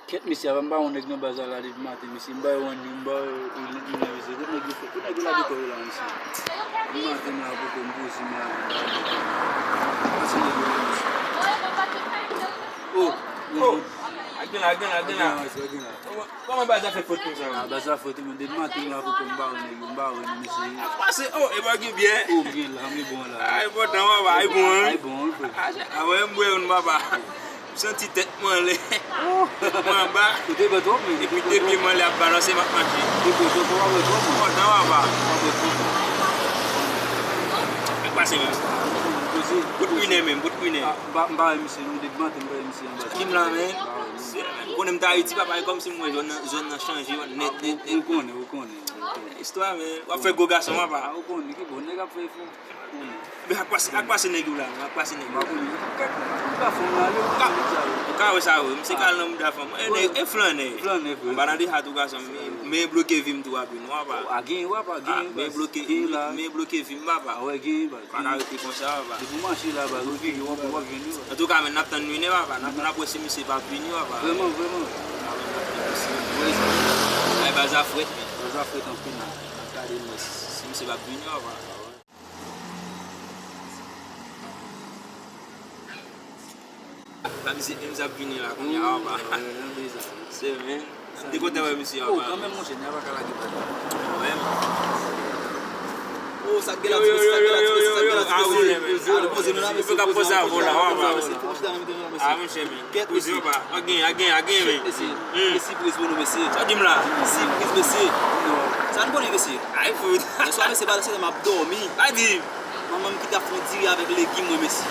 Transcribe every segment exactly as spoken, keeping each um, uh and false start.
Kèt mesye, apa m pa wè yon nèg nan baz la depi maten, mesye, m ba yo rann yo, m ba yo yon lèt moulen, mesye, kote nèg yo, kote nèg yo lage kò yo la, mesye? Depi maten m la poko m poze m la, m ba yo. Pase nèg yo la, mesye. Oh, oh, a gen la, a gen la, a gen la. Kòman, kòman baz la fè fout konsa? Ah, baz la fout, men depi maten m la poko m ba yo nèg yo, m ba yo nèg yo, mesye. Pase, oh, e pa gen byen. Oh, byen la, m bon la. Ay, enpòtan, papa, ay bon, wi. Ay bon, wi, frè. Ah, wè, m bwè youn, papa. M santi tèt mwen anlè. Mwen anba. Ou te bwè twòp, men. Epi de pye mwen anlè ap balanse, m ap mache. Ou te bwè twòp, ou pa bwè twòp, men. Kontan, papa. Ou pa bwè twòp. Sa k pase menm? Poze. Bout pinen menm, bout pinen. Ah, m pa, m pa wè misye, non, depi maten m pa wè misye anba. Di m la, men. M pa wè misye. Ou konnen m t Ayiti, papa, e kòmsi m wè zòn nan, zòn nan chanje nèt, nèt, nèt. Ou konnen, ou konnen, ou konnen. Istwa, men. W ap fè gwo gason, papa. Ah, ou konnen, ki bon, nèg ap fè efò. Men ak pase, ak pase nèg yo la, men ak pase nèg yo. M pa konnen. Tout, tout, tout gason la, yo, ou ka, ou ka wè sa, wi. Misye ka al nan mouda fanm. E nèg, e flannè. Flannè, vre. M pa nan de hat ou gason, men, men bloke vi m tou, ap vin, w ap. A, gen, w ap, gen, men bloke, men bloke vi m, papa. A, wè, gen, pa ka rete konsa, papa. Depi w mache la, ba, yo vini, w ap, w ap vini, papa. Antouka, men, n ap tann Nwinè, papa. N ap, n ap wè si misye p ap vini, papa. Vrèman, vrèman. Ay, baz la frèt, men. Baz la frèt anpil, la. N ap gade, men, si, si misye p ap vini, papa. Sa misye, misye ap vini la kounye a, papa. Se men. M te kontan wè misye, papa. Oh, kanmenm, monchè, nèg pa ka lage bal. Kanmenm. Oh, sa k gen la, ti mesye, sa k gen la, ti mesye, sa k gen la, ti mesye. Alo, poze nou la, mesye. Poze nou la, papa. Ah, monchè, men. Poze, papa. A gen, a gen, a gen, men. Mesye, sipriz pou nou, mesye. Sa di m la? Sipriz, mesye. Sa nou konnen, mesye. Ay, fout. Yèswa, mesye, pa nan se m ap dòmi. Sa di? Manman m ki t ap fè yon diri avèk legim, mwen, mesye.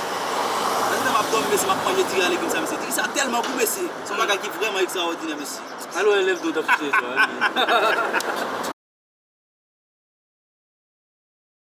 Pandan m ap dòmi, mesye, m ap manje diri a legim sa, mesye. Diri sa tèlman gou, mesye. Se yon bagay ki vrèman ekstraòdinè, mesye. Alò, elèv nou t ap site sa, wi.